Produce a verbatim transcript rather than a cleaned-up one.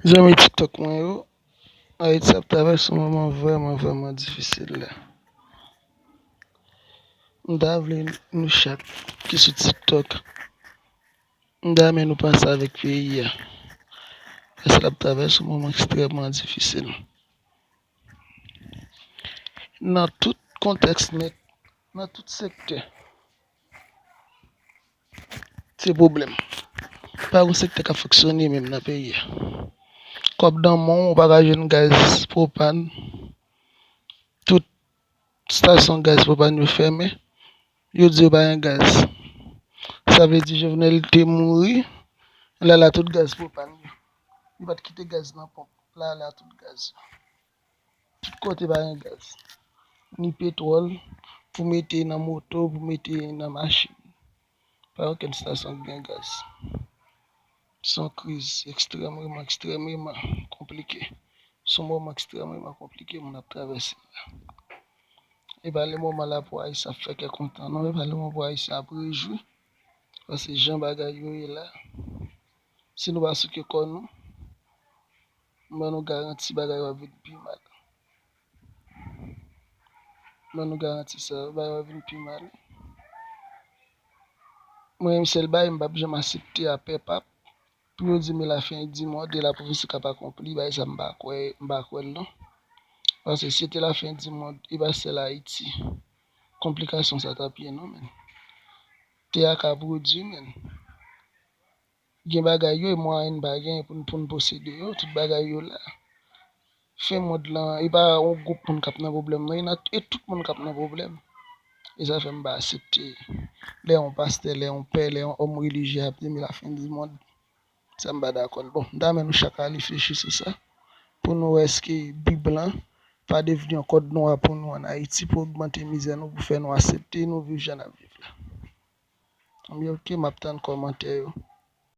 Zanmi TikTok mwen yo, Ayiti ap travèse yon moman vrèman, vrèman difisil la. M ta vle nou chak ki sou TikTok, m ta renmen nou panse avèk peyi a. Paske l ap travèse yon moman ekstrèmman difisil. Nan tout kontèks, men nan tout sektè, se pwoblèm. Pa gen sektè k ap fonksyone menm nan peyi a. Kòb nan men w, ou pa ka jwenn gaz pwopàn. Tout estasyon gaz pwopàn yo fèmen. Yo di yo pa gen gaz. Sa vle di Jovenel te mouri, lala tout gaz pwopàn yo. Li pa t kite gaz nan ponp, lala tout gaz yo. Tout kote pa gen gaz. Ni petwòl pou mete nan moto, pou mete nan machin. Pa gen okenn estasyon ki gen gaz. Se yon kriz ekstrèmman, ekstrèmman konplike. Se yon moman ekstrèmman konplike moun ap travèse la. E pa le moman la pou Ayisyen ap fè kè kontan, non, e pa le moman pou Ayisyen ap rejwi. Paske jan bagay yo ye la, si nou pa souke kò nou, m ban nou garanti bagay yo ap vin pi mal. M ban nou garanti sa, bagay yo ap vin pi mal. Mwen menm sèl bagay m p ap janm aksepte a pèp ap pou yo di men la fen di mond e la pwofesi k ap akonpli, bagay sa m pa kwè, m pa kwè l non. Paske si se te la fen di mond, e pa sèl Ayiti konplikasyon sa t ap ye non, men. Tè a ka pwodui, men. Gen bagay yo e mwayen n pa genyen pou n, pou n posede yo, tout bagay yo la. Fen mond lan, e pa yon gwoup moun k ap nan pwoblèm non, e nan, e tout moun k ap nan pwoblèm. E sa fè m pa aksepte lè yon pastè, lè yon pè, lè yon òm relijye ap di men la fen di mond. Sa m pa dakò l. Bon, m ta renmen nou chak a reflechi sou sa, pou nou wè èske Bib lan pa devni yon kòd nwa pou nou ann Ayiti, pou ogmante mizè nou, pou fè nou aksepte nou viv jan n ap viv la. Anben, oke, m ap tann kòmantè yo.